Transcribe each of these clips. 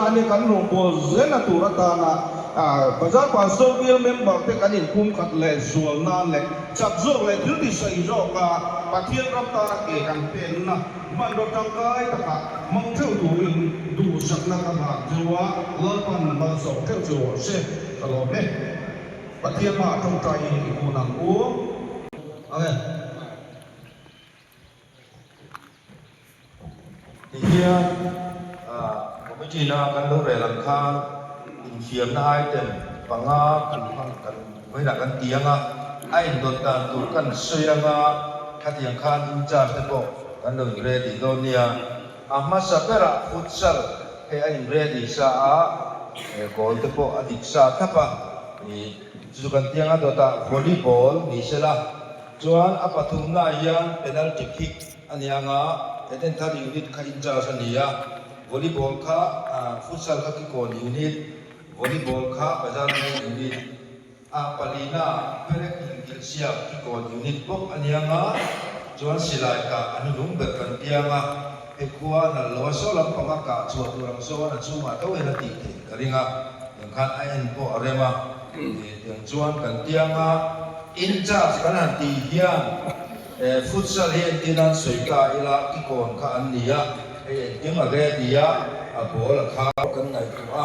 na a nia, kan rawngbâwl zelna tur atana Bazar Pastor Bial member te kan inpumkhat leh zual nan leh chak zawk leh thil tisaih zawka Pathian ram tana ke kan penna hmanraw tangkai takah hmang theuh turin duhsakna ka hlan cheu a, Lalpan malsawm theuh chu rawh se, ka lawm e. Pathian hmaah tawngtaiin i kun ang u. Amen. Tihian committee na kan lo rel ang khan infiamna item panga kan hmang kan vawiinah kan ti ang a, a indawt dan tur kan sawi ang a, khatiang khan in charge te pawh kan lo in ready dawn nia. A hmasa berah futsal hei a in ready sa a, goal te pawh a dik sa thlap a, ih chu kan ti ang a dawtah volleyball ni sela. Chuan a pathumnaah hian penalty kick a ni ang a, Eden thar unit kha in charge a ni a, volleyball kha futsal kha kikawn unit, volleyball kha bazar veng unit, a palina perek inkilhsiak kikawn unit bawk a ni ang a, chuan silai kah a hnunung ber kan piang a, he khua nal lo a saw lampanga kah chhuah tur ang sawn a chhungah tho hian a tih theih ka ring a, tiang khan a en pawh a rem a. Tiang chuan kan tiang a, in charge kan han tih hian futsal hi entir nan sawi ta ila kikawn kha an ni a, hei engkim a ready a, a ball a kha kan ngaihtuah a,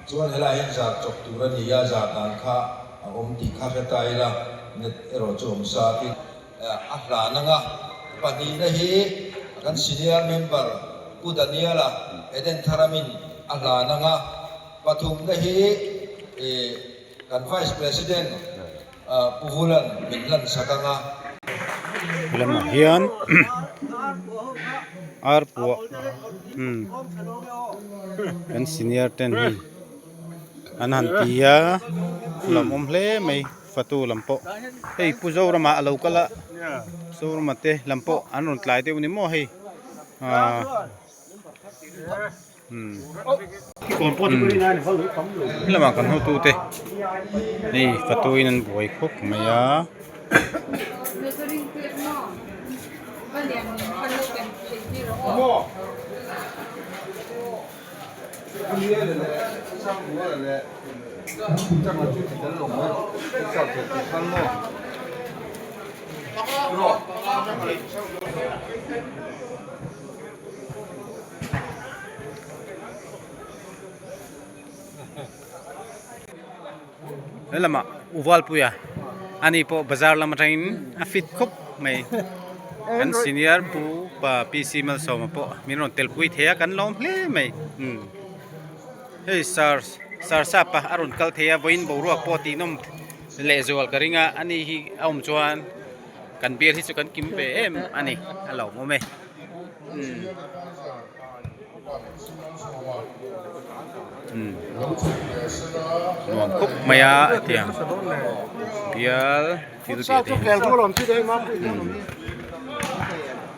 chuan helai hian zar chawp tur a ni a, zar dan kha a awm tih kha hre ta ila, net erawh chu awm sa tin a hlan ang a, pahnihna hi kan senior member Pu Daniel-a Eden Tharamin a hlan ang a. Pathumna hi kan Vice President Pu Vulan min hlan sak ang a. Lamah hian ar puah kan senior ten hi an han ti a lawmawm hle mai fatu lam pawh hei Pu Zorama a lo kal a Zorama te lam pawh an rawn tlai deuh ni maw hei ahh. Helamah kan hotute hei fatuin an buai khawp mai a. Helamah Uvalpuia ani pawh bazar lam atangin a fit khawp mai kan senior pu pa PC Malsawma pawh min rawn telpui thei a kan lawm hle mai umm hei sir sir sapa a rawn kal thei a vawiin boruak pawh tih nawm lehzual ka ring a ani hi a awm chuan kan bial hi chu kan kim ve em a ni a lawmawm e. Nuam khawp mai a hetiang bial thil tih te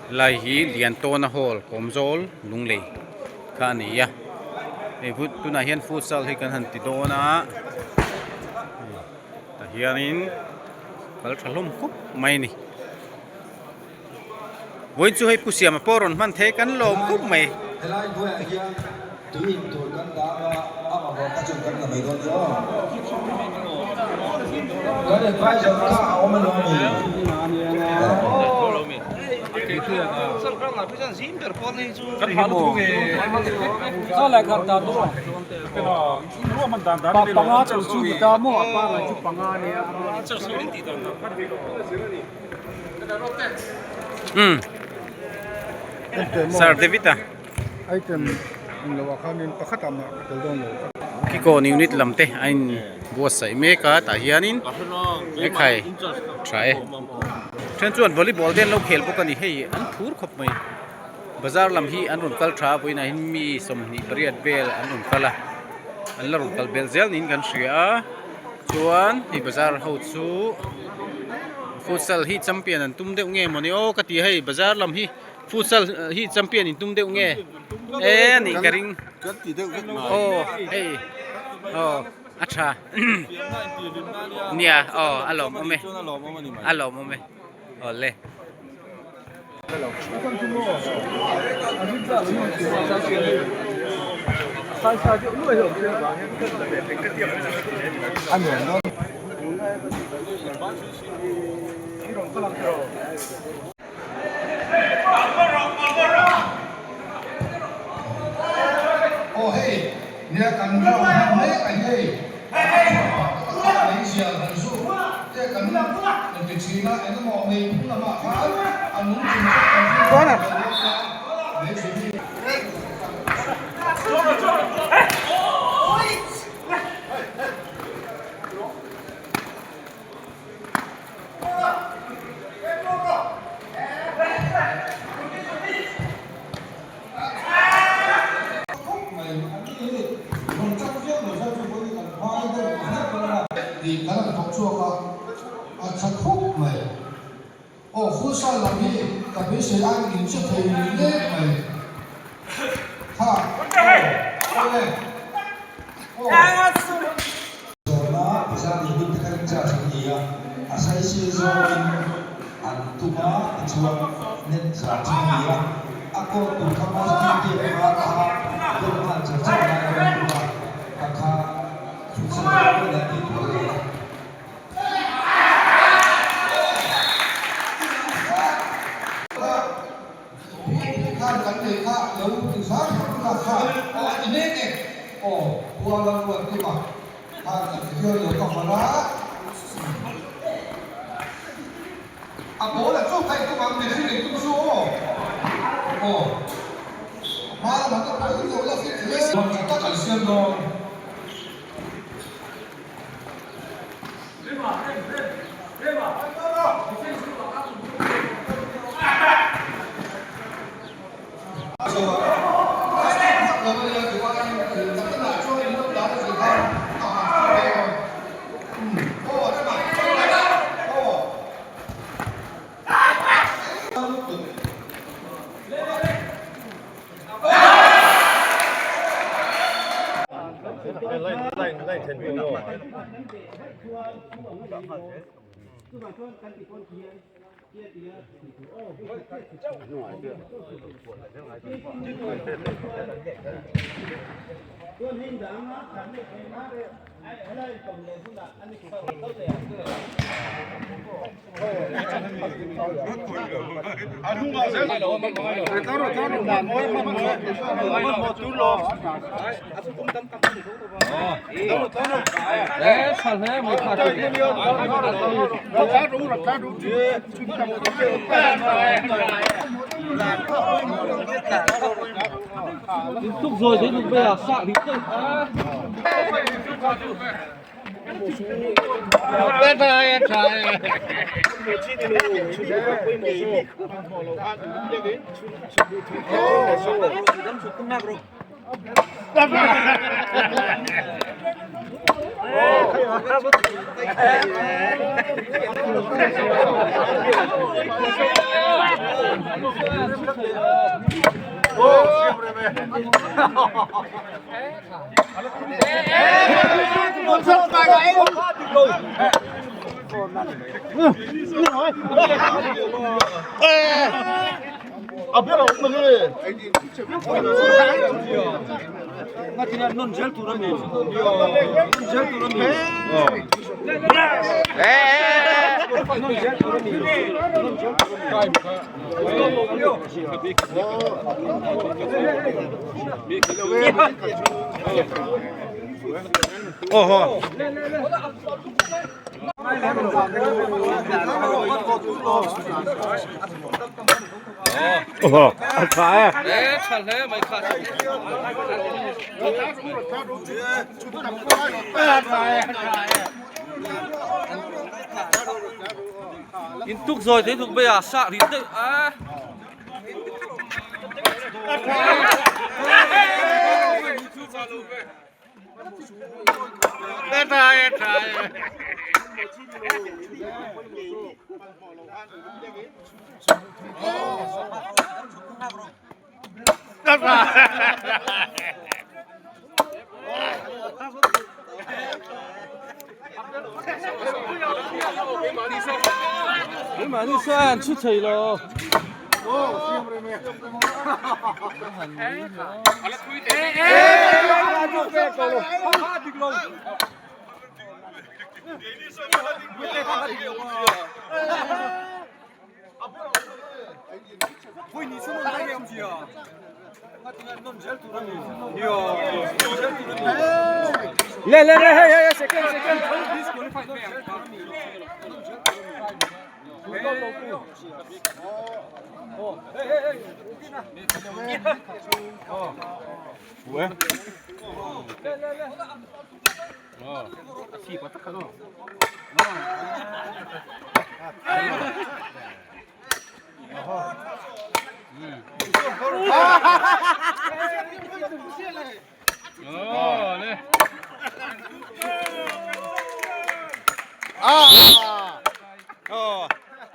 helai hi Liantawna hall Kawmzawl Lunglei kha a ni a hei tunah hian futsal hi kan han ti dawn a tah hianin kal tha hlawm khawp mai a ni. Vawiin chu hei Pu Siama pawh rawn hman thei kan lawm khawp mai. Helai hnuaiah hian tui in tur kan dah a, a mamawh kha chuan kan la mai dawn nia. Kan advisor kha a awm alawm mi? Umm Sir David a Kikawn unit lam te a in buatsaih mek a tah hianin ekhai tha e then chuan volleyball te an lo khel bawk a ni hei an phur khawp mai bazar lam hi an rawn kal tha a vawiinah hian mi 28 vel an rawn kal a an la rawn kal bel zel niin kan hria a. Chuan hei bazar ho chu futsal hi champion an tum deuh nge mawni aw ka ti a hei bazar lam hi futsal hi champion in tum deuh nge e nih ka ring aw hei aw a tha nia aw a lawmawm e a lawmawm e awle. Aw hei nia kan ram hman mek a hei meizial han zu te kan ti thin a engemaw meiphung lamah khan a nung chung chu kan hring thei lo bawk a meizu hi. Tih kan han thawk chhuak a, a tha khawp mai. Aw futsal lam hi ka beisei aiin in che thei lek mai. Kha aw awle aw. Zawhna Bazar Unit te kha in charge an ni a, a saisir zawngin an tum a tichuan net zar chu a ni a, a court tur kha masking tape hma kha dawm nghal char char lai a rawn bawk a, kha kha futsal lam pawhin an tih tur a ni a. Khan kan nei kha lo ti hram hram la kha aw a ti mek e aw Kuala Lumpur tum a khan kan ti hian lo ka hawn a a ball a chu kha i tum ang mihring in tum chu aw aw hma lamah te pawh in lo la fit hle tha tak an siam dawn.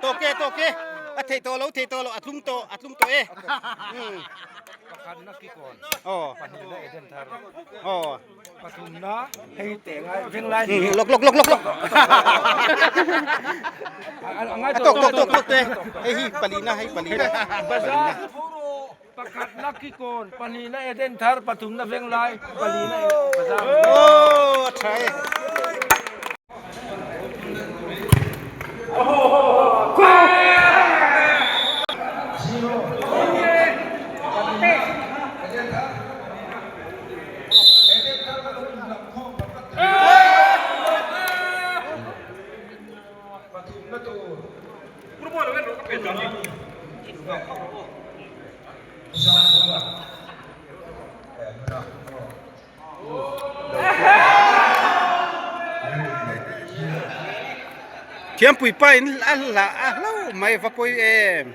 Tawk e tawk e a thei tawh lo thei tawh lo a tlum tawh a tlum tawh e lawk lawk lawk lawk lawk a tawk tawk tawk tawk te hei hi palina hei palina palina Pakhatna Kikawn, pahnihna Eden Thar, pathumna Venglai, palina Bazar. Aw a tha e. Thiampui pa in a hla a hlo mai va pawi em.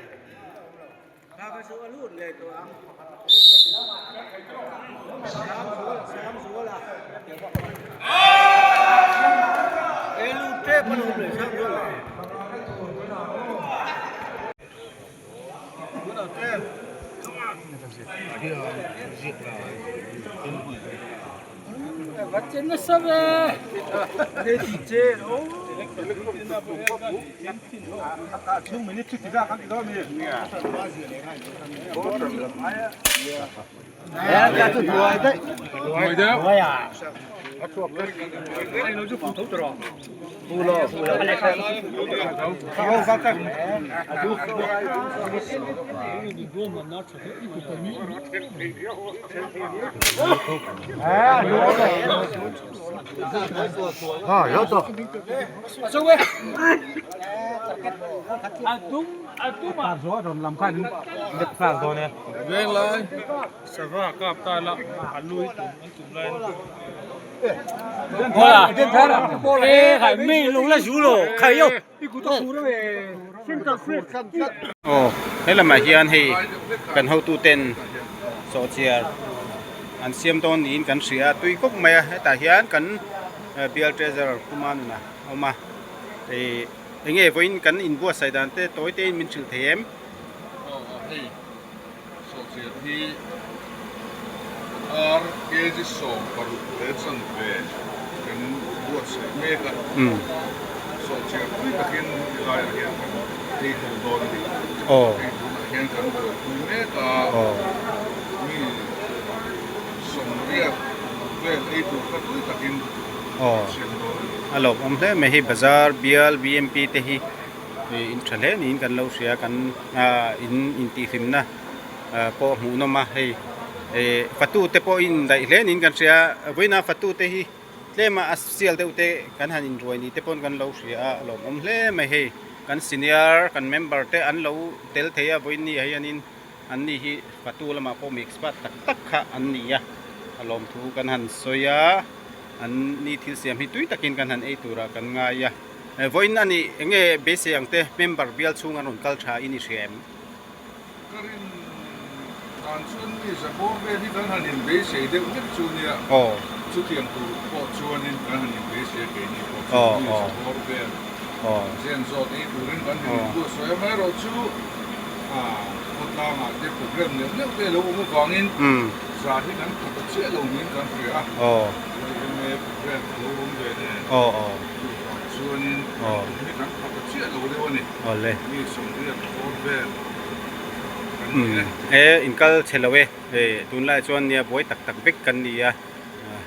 Aw he lamah hian hei kan hotu ten sawhchiar an siam dawn niin kan hria a tui kawp mai a hetah hian kan bial treasurer Khuma nuna a awm a ih eng nge vawiin kan inbuatsaih dan te tawi te in min hrilh thei em? Aw hei sawhchiar hi ar kg 16 leh chanve kan buatsaih mek a, sawhchiar pui takin helaiah hian kan ei ho dawn a ni. Hei tunah hian kan buaipui mek a, mi 80 vel ei tur kha tui takin kan siam dawn a ni. A lawmawm hle mai hei bazar bial BMP te hi. In tha hle niin kan lo hria kan in intihhlimna pawh hmuh nawm a hei fatu te pawh in daih hle niin kan hria vawiina fatu te hi tlem a a sial deuh te kan han inruai ni te pawn kan lo hria a lawmawm hle mai hei kan senior kan member te an lo tel thei a vawiin ni ah hianin an ni hi fatu lamah pawh mi expert tak tak kha an ni a a lawmthu kan han sawi a an ni thil siam hi tui takin kan han ei turah kan ngai a. Vawiin a nih eng nge beisei ang te member bial chhung an rawn kal tha in i hria em? Ka rin dan chuan mi Zabawr vel hi kan han inbeisei deuh hlek chu nia, chutiang tur pawh chuanin kan han inbeisei a keini pawh chu mi Zabawr vel zen zawt ei turin kan han inbuatsawi a, amaherawhchu khawtlangah te program neuh neuh te a lo awm avangin za hi kan khat chiah lo niin kan hria a, YMA program a lo awm ve nen. Chuvang chuanin kan tum hi kan phaka chiah lo deuh a ni. Mi 80 bawr vel Umm e inkal chhe lo e hei tunlai chuan nia buai tak tak vek kan ni a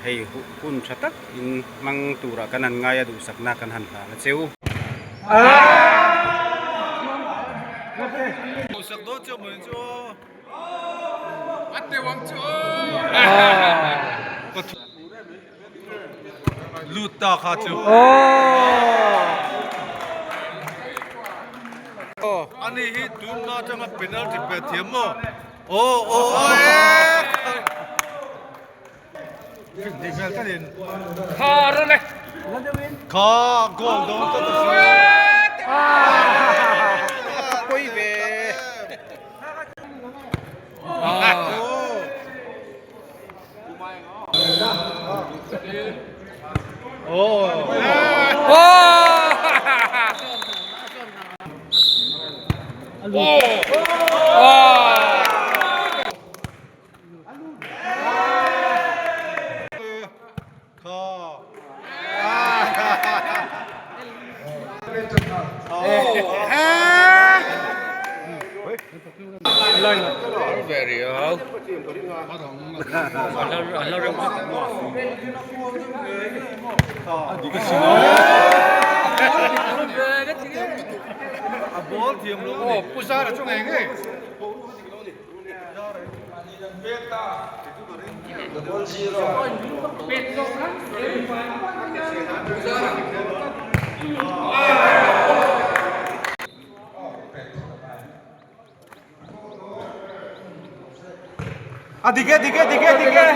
hei hun tha tak in hmang turah kan han ngai a duhsakna kan han hlan a cheu. Lut ta kha chu. Ani hi tunna atanga penalty pe thiam maw? Aw aw aw e. Kha rawh le. Kha goal dawn ta ta si. Poi ve. A dik e dik e dik e dik e.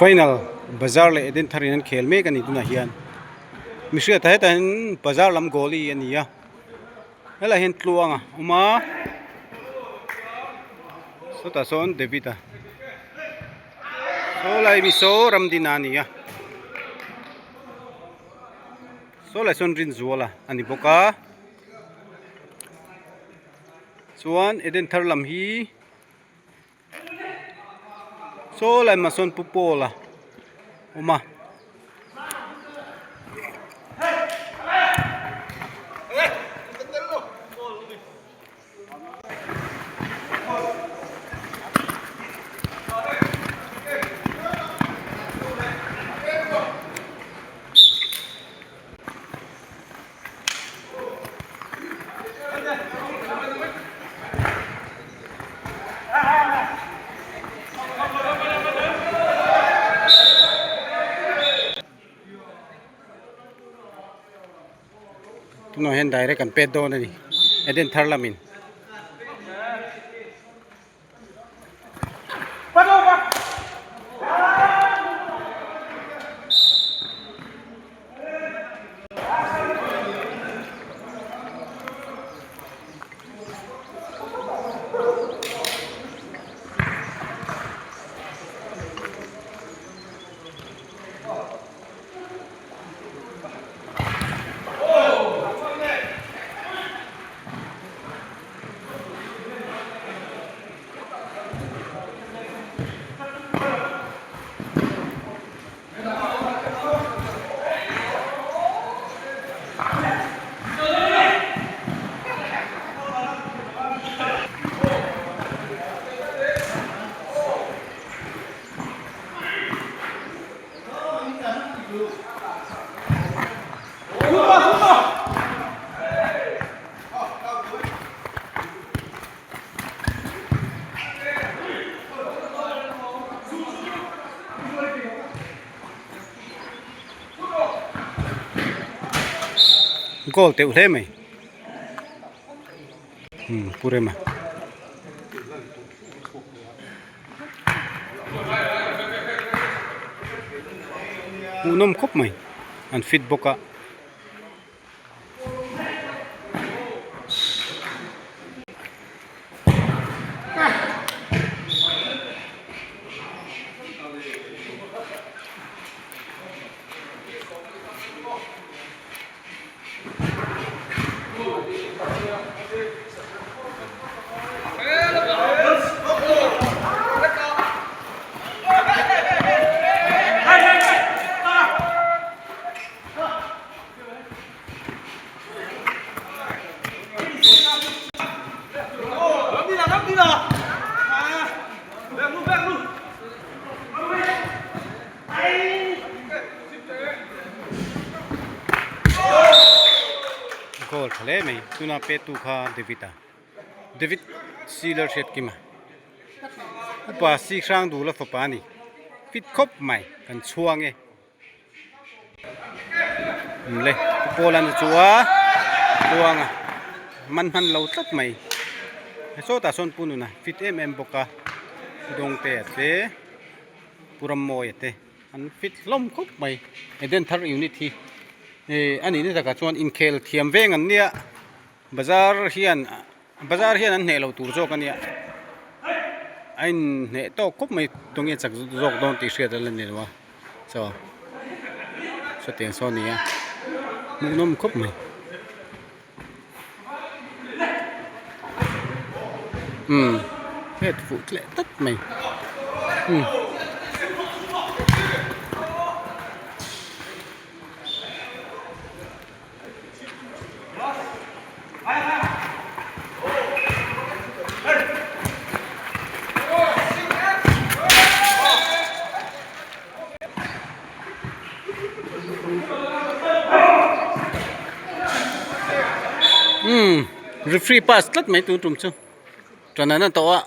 Final bazar leh Eden thar in an khel mek a ni tunah hian mihriat ah hetah hian bazar lam goalie a ni a. Helaiah hian tluang a awm a sawtah sawn David a saw lai mi saw Ramdina a ni a saw lai sawn Rinzuala a ni bawk a chuan Eden thar lam hi. Saw lai mah sawn pu pawl a awm a. Tunah hian direct an pet dawn a ni Eden thar lamin. Goal teuh hle mai umm pu rema. Hmuhnawm khawp mai an fit bawk a. Goal tha hle mai tuna pe tu kha David a David Sealer hriat kim a upa si hrang dul a fapa a ni fit khawp mai kan chhuang e. Le pawl an chu a tluang a man hman lo tlat mai sawtah sawn pu nuna fit em em bawk a dawng te a tle pu rammawi a te an fit hlawm khawp mai Eden thar unit hi eh a nihna takah chuan inkhel thiam veng an nia bazar hian Bazar hian an hneh loh tur zawk a nia a in hneh tawk khawp mai tunge chak zawk dawn tih hriat a la ni lo a chaw sawtiang saw a ni a hmuhnawm khawp mai umm het fuh tleh tlat mai umm. Umm referee pass tlat mai tun tum chu ṭan an tawh a.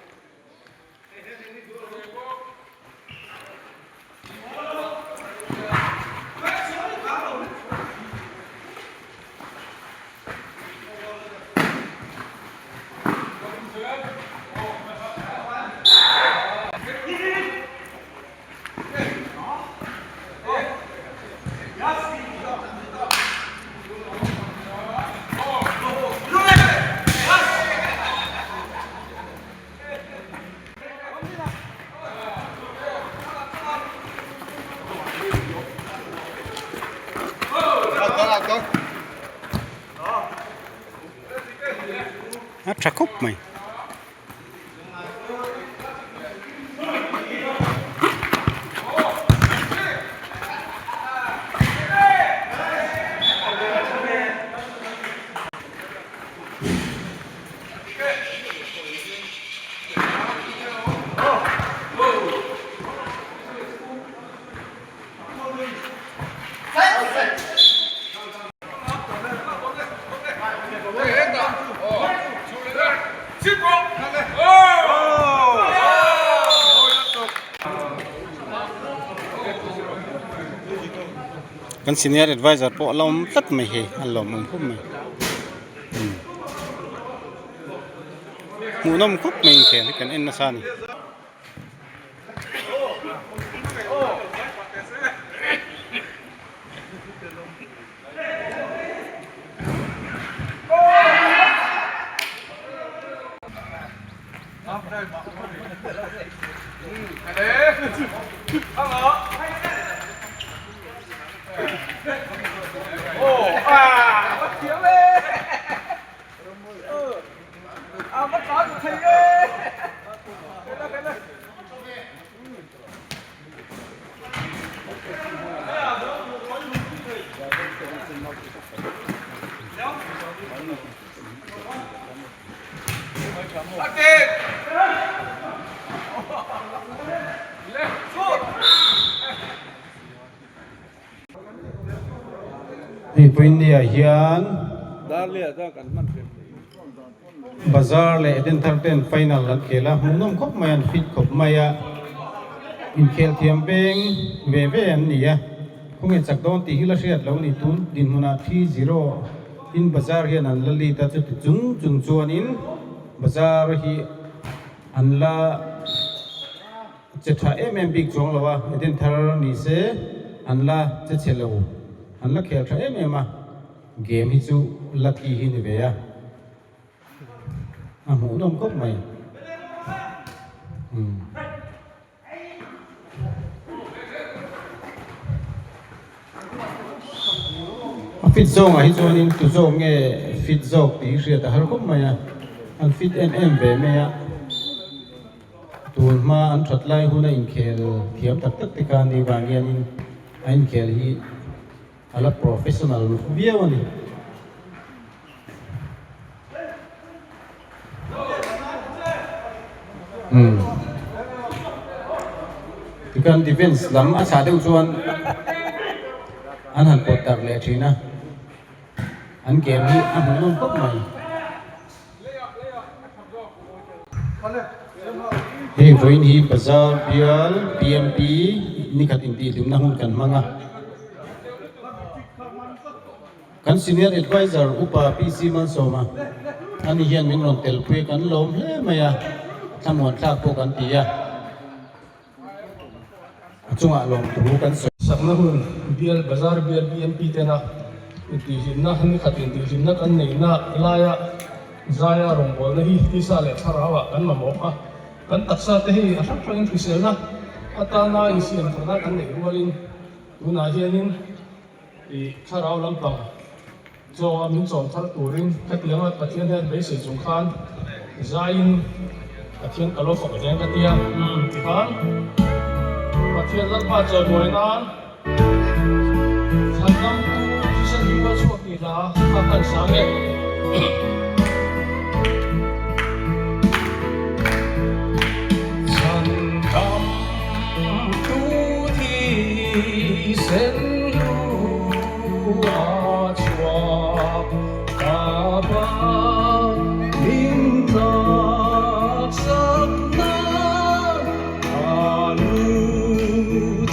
A tha khawp mai. Kan senior advisor pawh a la awm tlat mai hei a lawmawm khawp mai hmuhnawm khawp mai inkhel hi kan en nasa a ni. Hei India hian Bazar leh Eden thar ten final an khel a, hmuhnawm khawp mai a, an fit khawp mai a, inkhel thiam veng ve ve an ni a, khawnge chak dawn tih hi la hriat lo a ni, tun dinhmunah 3-0 in Bazar hian an la lead a, chuti chung chung chuanin Bazar hi an la che tha em em bik chuang lo a, Eden thar ni se an la che chhe lo, an la khel tha em em a. Game hi chu lucky hi ni ve a, a hmuhnawm khawp mai. Umm. A fit zawngah hi chuanin tu zawk nge fit zawk tih hi hriat a har khawp mai a, an fit em em ve mai a. Tun hma an that lai huna inkhel thiam tak tak te khan ni vang hianin a inkhel hi A la professional viau a ni. Umm. Tikhan defense lam a chhah deuh chuan an han pawt darh leh thin a. An game hi a hmuhnawm khawp mai. Hei vawiin hi Bazar bial PMP nikhat intihhlimna hun kan hmang a. Kan Senior Advisor Upa PC Malsawma ani hian min rawn telpui a, kan lawm hle mai a, thlamuan thlak pawh kan ti a. A chungah lawmthu kan sawi. Sakna hun bial bazar bial BMP tena intihhlimna nikhat intihhlimna kan neihna laia zaia rawngbawlna hi tisa leh thlarauah kan mamawh a, kan taksa te hei a hrang hrangin hriselna atana insiam thatna kan neih rualin tunah hianin ih thlarau lampang chaw a min chawm thar turin khatianga Pathian hian beisei chung khan zaiin Pathian ka lo fak reng ka tia umm tikhan Pathian Lalpa chawimawi nan Thlan tu thisen hi rual chhuak tih hla kha kan sang e. Chhan dam tu thisen hlu a chhuak ka ban min tlak sak nan a lu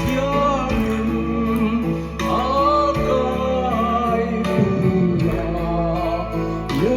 thiangin a kai phul a.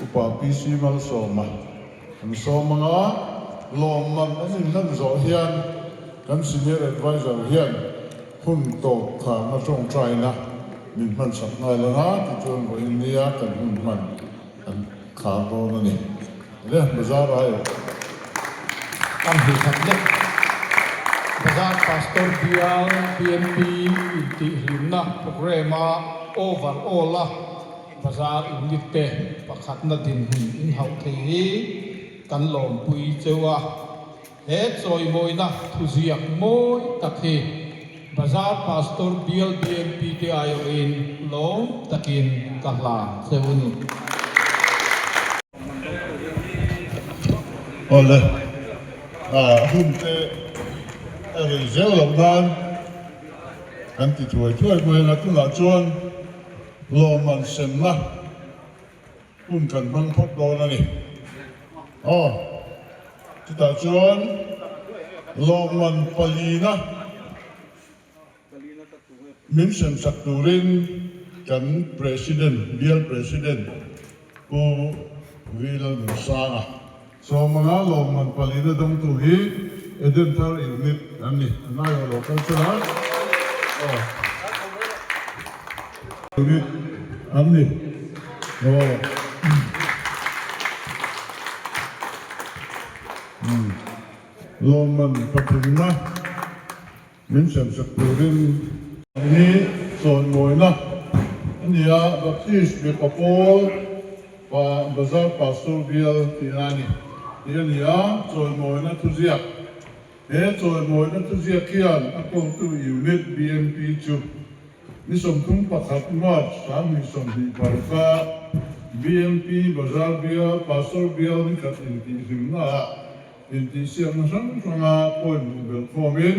Upa PC Malsawma an sawm anga lawmman an inhlan zawh hian kan Senior Adviser hian hun tawp kharna tawngtaina min hmansak nghal anga tichuan vawiin nia kan hun hman kan khar dawn a ni. Le Bazar aiawh. Kan hmu khat lek. Bazar Pastor Bial BMP intihhlimna programme-a overall-a Bazar unit te pakhatna dinhmun in hauh thei hi kan lawmpui cheu a, he chawimawina thuziak mawi tak hi Bazar Pastor Bial BMP te aiawhin lawm takin ka hlan cheu a ni. Awle, hun te a rei zel loh nan kan ti thuai thuai mai a, tunah chuan Lawmman semna hun kan hmang phawt dawn a ni. Aw, chutah chuan lawmman palina min semsak turin kan President, Bial President Pu V Lalnunsanga. Sawmanga lawmman palina dawngtu hi Eden Thar Unit an ni. An aiawh lo kal chhan a. Aw. Unit an ni. Aw. Lawmman pathumna min semsak turin. Hi chawnmawina a ni a, Baptist mipa pawl pa Bazar Pastor Bial tihna a ni tih a ni a, chawimawina thuziak. He chawimawina thuziak hian a kawltu Unit BMP chu ni 31 March 2025. BMP Bazar Bial Pastor Bial nikhat intihhlimnaah intihsiakna hrang hranga point hmuh belh khawmin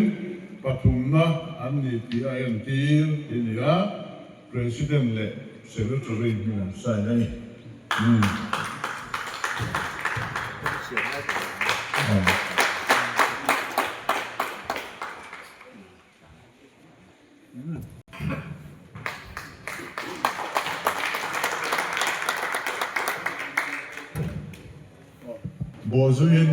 pathumna an ni tih a entir tih a ni a, President leh Secretary hming an sign a ni. Bawhzuiin.